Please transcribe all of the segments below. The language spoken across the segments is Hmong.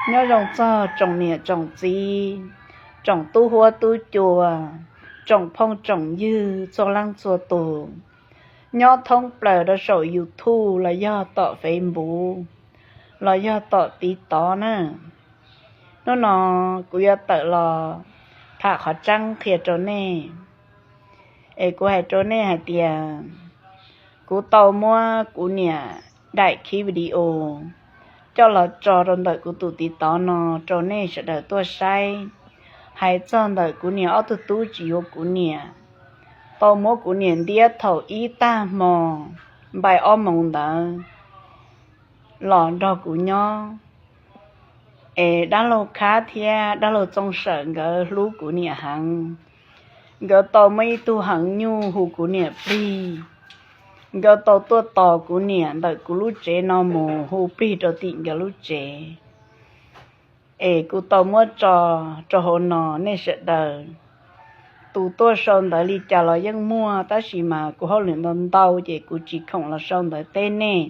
Nyob zoo txog tsoom niam tsoom txiv, tsoom tub huab tub cua, tsoom phooj tsoom ywg txhua leej txhua tus, nyob thoob plaws rau saum YouTube los yog tom Facebook los yog tom TikTok na. Hnub no kuv yuav tawm los tham qhov tseeb qhia rau nej. Es kuv hais rau nej hais tias, kuv tau muab kuv niam daim khiv video coj los tso rau ntawm kuv tus TikTok no rau nej sawv daws tuaj saib, hais txog ntawm kuv niam ob tug tub tsis yuav kuv niam, tau muab kuv niam ntiab thaum ib tag hmo npaim ob moos ntawd los nrog kuv nyob. Es dab laug Khab thiab dab laug Txooj Sawm nkawd hlub kuv niam heev. Nkawd tau muab ib tug heev nyuj hu kuv niam plig. Nkawd tau tuaj tos kuv niam ntawm kuv lub tsev no mus hu plig rau tim nkawd lub tsev. Es kuv tau muab tso rau hauv no, nej sawv daws tus tuaj sau ntawv li cas los yeej muaj, tab sis mas kuv hauj lwm ntau ntau ces kuv tsis khoom los sau ntawv teb nej.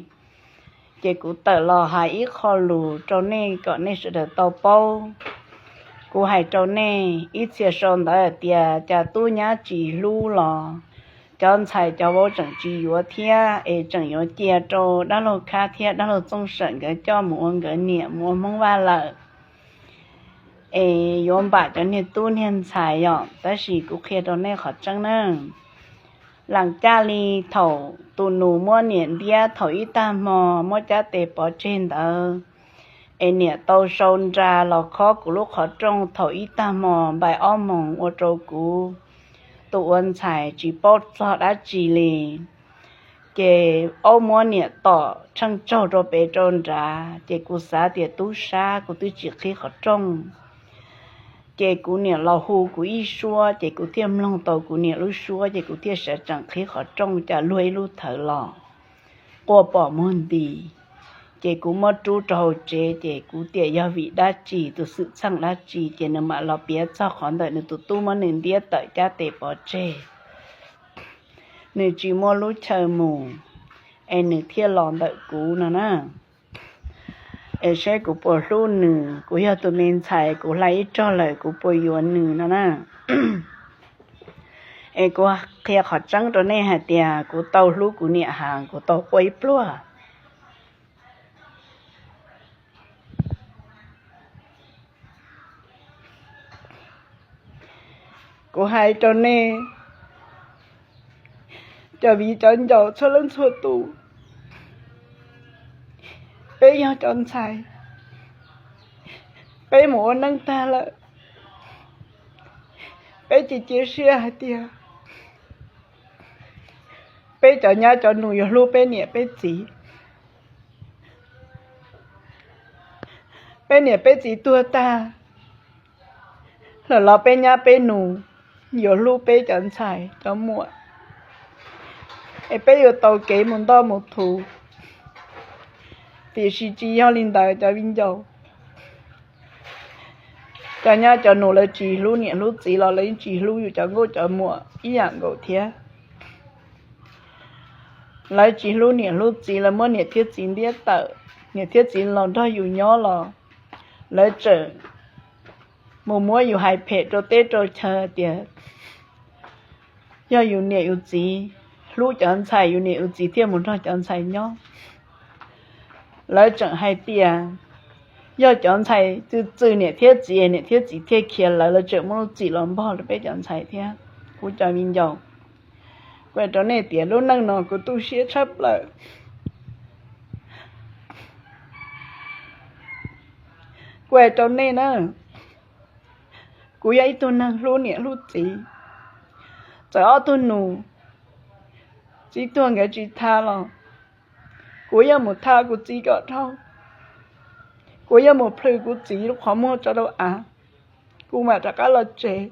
Ces kuv tawm los hais ib qho lus rau nej kom nej sawv daws tau paub. Kuv hais rau nej, ib txhia sau ntawv hais tias cas tub nyab tsis hlub los cov ntxhais cov vauv tseem tsis yuav thiab, es tseem yuav cia rau dab laug Khab thiab dab laug Txooj Sawm nkawd coj mus ua nkawd niam mus ua Hmoob Vaj lawm, es yuav npam cov niag tub niag ntxhais yom. Tab sis kuv qhia rau nej qhov tseeb na, lam caj li thaum tus nus muab niam ntiab thaum ib tag hmo muab cab tes pov tseg ntawd, es niam tau sau nra los khob kuv lub qhov rooj thaum ib tag hmo npaim ob moos ua rau kuv tus ua ntxhais tsis paub txog dab tsi li. Ces aub muab niam tom tsheej tsaug rau pem rau nrad, ces kuv xav tias tub sab, kuv twb tsis qhib qhov rooj. Ces kuv niam los hu kuv ib suab, ces kuv thiaj mloog tau kuv niam lub suab, ces kuv thiaj sawv tsees qhib qhov rooj cas luag ib lub thawv los quaj pom muag nti. Ces kuv muab rub rau hauv tsev, ces kuv tias yog vim dab tsi, tus xwm txheej dab tsi, ces nws mam los piav txog qhov ntawm nws tus tub muab nws ntiab tawm cab tes pov tseg, nws tsis muaj lub chaw mus, es nws thiaj los ntawm kuv no na. Es saib kuv puas hlub nws, kuv yog tus me ntxhais kuv hla ib rog lawm kuv puas yuav nws no na. Es kuv qhia qhov tseeb rau nej hais tias kuv tau hlub kuv niam heev, kuv tau quaj ib pluag. Kuv hais rau nej, cov viv cov ncaus txhua leej txhua tus, peb yog cov ntxhais, peb mus ua neej tag lawm, peb cia cia siab hais tias peb cov nyab cov nus yuav hlub peb niam peb txiv. Peb niam peb txiv tuag tag lawm los peb nyab peb nus yuav hlub peb cov ntxhais cov muam, es peb yuav tau kev mus ntoj mus thuv. Tiam sis tsis yog li ntawd cov viv ncaus. Cov nyab cov nus lawv tsis hlub niam hlub txiv los lawv tsis hlub yus cov nkauj cov muam ib yam nkaus thiab. Lawv tsis hlub niam hlub txiv, lawv muab niam thiab txiv ntiab tawm, niam thiab txiv los nrog yus nyob los lawv tseem mus muab yus hais phem rau teb rau chaw tias yog yus niam yus txiv hlub cov ntxhais, yus niam yus txiv thiaj mus nrog cov ntxhais nyob. Lawv tseem hais tias yog cov ntxhais txwm txwm niam thiab txiv, niam thiab txiv thiaj khiav lawv, lawv tseem muaj lub txim los npog rau peb cov ntxhais thiab. Kuv cov viv ncaus, kuv hais rau nej tias lub neej no kuv tu siab tshaj plaws. Kuv hais rau nej na, kuv yog ib tug neeg hlub niam hlub txiv. Txawm ob tug nus txiv tuag nkawd tsis tha los kuv yeej mus tha kuv txiv kom dhau. Kuv yeej mus plhws kuv txiv lub qhov muag tso rau av, kuv mam rov qab los tsev.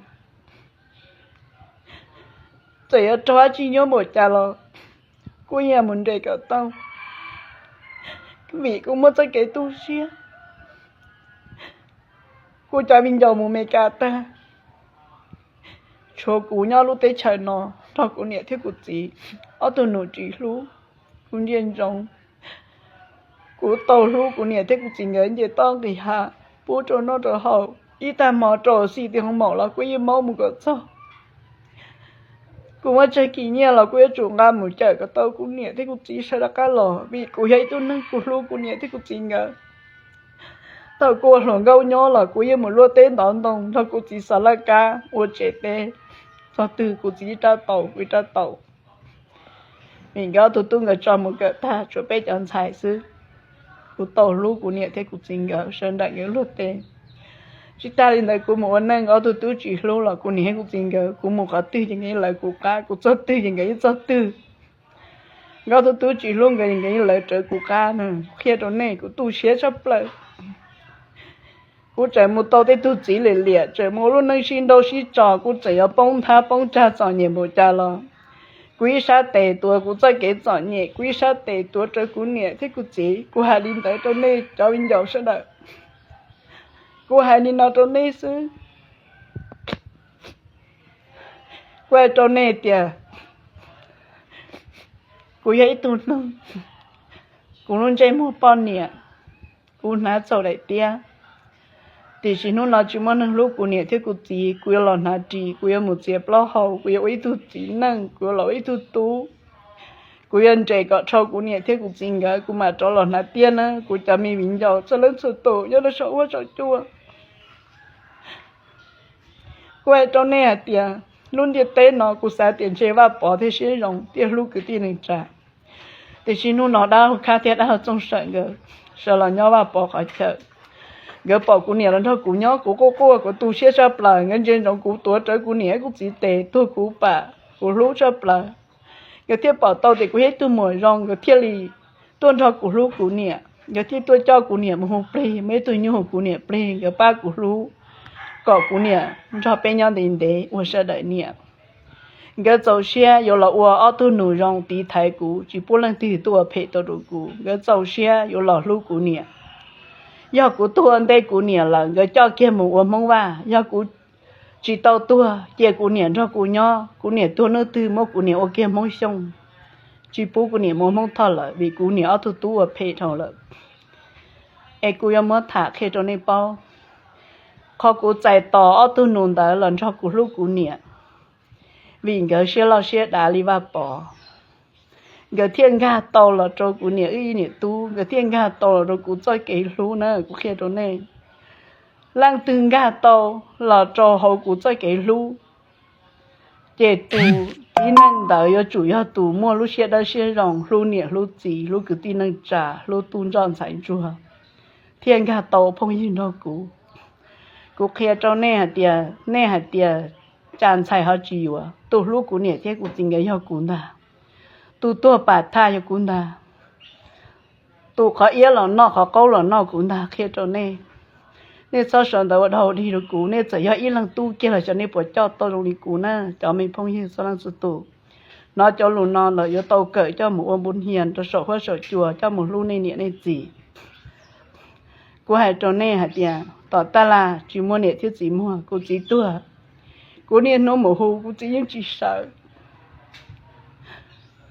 Txawm yuav raug dab tsi nyuaj npaum cas los kuv yeej mus nres kom tau, vim kuv muaj txoj kev tu siab. Kuv cov viv ncaus mus Meskas tag, tshuav kuv nyob lub teb chaws no nrog kuv niam thiab kuv txiv. Ob tug nus tsis hlub kuv ntsia ntsoov. Kuv tau hlub kuv niam thiab kuv txiv nkawd nce toj nqis hav. pub rau noj rau haus, ib tag hmo rau xij ti hoo maum los kuv yeej maub mus kom txog. Kuv muaj tsawg kis nyiaj los kuv yuav tsum nqa mus cawm kom tau kuv niam thiab kuv txiv sawv rov qab los, vim kuv yog ib tug neeg kuv hlub kuv niam thiab kuv txiv nkawd. Thaum kuv ua hluas nkauj nyob los kuv yeej mus luaj teb ntov ntoo nrog kuv txiv xav laj kab ua tsev teb txog twg kuv txiv ib rab taus kuv ib rab taus. Vim nkawd ob tug tub nkawd tso mus kawm tag tshuav peb cov ntxhais xwb. Kuv tau hlub kuv niam thiab kuv txiv nkawd sawv ntawm nkawd luag teb. Tsis tas li ntawd kuv mus ua neej nkawd ob tug tub tsis hlub los kuv niam thiab kuv txiv nkawd, kuv mus qhov twg ces nkawd yeej lawv kuv qab, kuv txog twg ces nkawd yeej txog twg. Nkawd ob tug tub tsis hlub nkawd, nkawd yeej lawv rawv kuv qab na. Qhia rau nej kuv tu siab tshaj plaws. Kuv tseem mus tau tej tug txiv liam liam, tseem mus ua lub neej sib nrauj sib tso, kuv tseem yuav poob nthab poob tsag txom nyem npaum cas los kuv ib sab tes tuav kuv txoj kev txom nyem, kuv ib sab tes tuav rawv kuv niam thiab kuv txiv. Kuv hais li ntawd rau nej cov viv ncaus sawv daws. Kuv hais li no rau nej xwb. Kuv hais rau nej tias kuv yog ib tug neeg, kuv lub ntsej muag poj niam, kuv hnav txhaum daim tiab, tiam sis hnub no tsis muaj neeg hlub kuv niam thiab kuv txiv, kuv yuav los hnav ris, kuv yuav mus txiav plaub hau, kuv yuav ua ib tug txiv neej, kuv yuav los ua ib tug tub. Kuv yuav nres kom dhau kuv niam thiab kuv txiv nkawd, kuv mam rov los hnav tiab na kuv cov me viv ncaus txhua leej txhua tus nyob rau saum huab saum cua. Kuv hais rau nej hais tias lub ntiaj teb no kuv xav tias ntshe Vaj Pov thiaj siab zoo thiaj hlub kwv tij neej tsa. Tiam sis hnub no dab laug Khab thiab dab laug Txooj Sawm nkawd sawv los nyob Vaj Pov qhov chaw. Nkawd pom kuv niam los nrog kuv nyob, kuv quaj quaj kuv tu siab tshaj plaws, nkawd ntsia ntsoov kuv tuav rawv kuv niam kuv txiv tes tuag kuv pam, kuv hlub tshaj plaws. Nkawd thiaj pom tau tias kuv yog ib tug muam zoo, nkawd thiaj li tuaj nrog kuv hlub kuv niam, nkawd thiaj tuaj coj kuv niam mus hu plig, muaj ib tug nyuj hu kuv niam plig, nkawd pab kuv hlub kom kuv niam nrog peb nyob ntev ntev ua sawv daws niam. Nkawd txaus siab yuav los ua ob tug nus zoo tiv thaiv kuv, tsis pub leej twg tuaj ua phem tau rau kuv. Nkawd txaus siab yuav los hlub kuv niam. Yog kuv tuag ua ntej kuv niam lawm, nkawd coj kiag mus ua Hmoob Vaj. Yog kuv tsis tau tuag, cia kuv niam nrog kuv nyob, kuv niam tuag hnub twg muab kuv niam ua kiag Hmoob Xyooj, tsis pub kuv niam mus ua Hmoob Thoj lawm, vim kuv niam ob tug tub ua phem dhau lawm. Es kuv yuav muab tham qhia rau nej paub, qhov kuv txais tos ob tug nus ntawd los nrog kuv hlub kuv niam, vim nkawd siab loj siab dav li Vaj Pov. Nkawd thiaj nkag tau los rau kuv niam wb ib niam tub, nkawd thiaj nkag tau los rau kuv txoj kev hlub na, kuv qhia rau nej. Leej twg nkag tau los rau hauv kuv txoj kev hlub, ces tus tib neeg ntawd yuav tsum yog tus muaj lub siab dawb siab zoo, hlub niam hlub txiv, hlub kwv tij neej tsa, hlub tub ntsoj ntxhais ntsuag, thiaj nkag tau phooj ywg nrog kuv. Kuv qhia rau nej hais tias, nej hais tias cas ntxhais ho tsis yuav, tus hlub kuv niam thiab kuv txiv nkawd yog kuv ntag, tus tuag pam thaj yog kuv ntag, tus qhov iab los noj qhov qaub los noj kuv ntag, qhia rau nej. Nej txhob sawv ntawd ua dog ua dig rau kuv, nej txawm yog ib leeg tub kiag los xyov nej puas coj tau zoo li kuv na, cov me phooj ywg txhua leej txhua tus. Hnov cov lus no lawm yuav tau kawm coj mus ua npu hias rau saum huab saum cua, coj mus hlub nej niam nej txiv. Kuv hais rau nej hais tias tom taj laj tsis muaj niam thiab txiv muag, kuv txiv tuag, kuv niaj hnub mus hu kuv txiv yeej tsis sawv.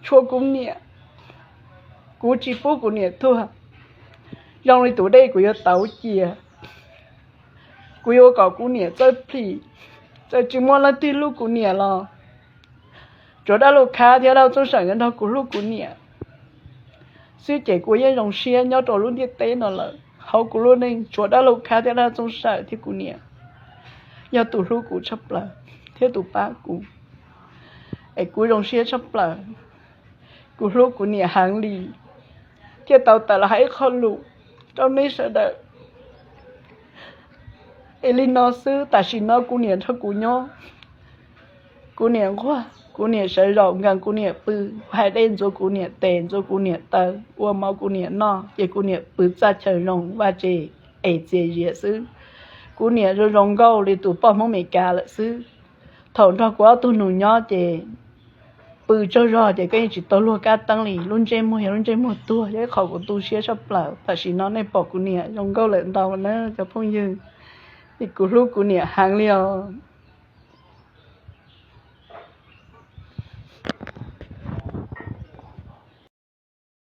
Tshuav kuv niam, kuv tsis pub kuv niam tuag. Zoo li tus dej kuv yuav tauv cia, kuv yuav ua kom kuv niam txawj plhis. Txawm tsis muaj leej twg hlub kuv niam los, tsuav dab laug Khab thiab dab laug Txooj Sawm nkawd nrog kuv hlub kuv niam xwb ces kuv yeej zoo siab nyob rau lub ntiaj teb no lawm. Hauv kuv lub neej tsuav dab laug Khab thiab dab laug Txooj Sawm thiab kuv niam yog tus hlub kuv tshaj plaws thiab tus pab kuv, es kuv zoo siab tshaj plaws. Kuv hlub kuv niam heev li, thiaj tau tawm los hais ib qho lus rau nej sawv daws. Es li no xwb, tam sim no kuv niam nrog kuv nyob, kuv niam nquag, kuv niam sawv zaum nkees kuv niam pw, hais dej ntxuav kuv niam tes, ntxuav kuv niam taw, ua mov kuv niam noj, ces kuv niam pw txaj chaw zoo vaj tse es txias zias xwb. Kuv niam zoo zoo nkauj li tus poj Hmoob Meskas lawm xwb. Thaum nrog kuv ob tug nus nyob ces pw tsaug zog ces koj yeej tsis tau luag kab teeb li, lub ntsej muag yog lub ntsej muag tuag, yog ib qho kuv tu siab tshaj plaws. Tam sim no nej pom kuv niam zoo nkauj lawm ntau na cov phooj ywg, es kuv hlub kuv niam heev li os.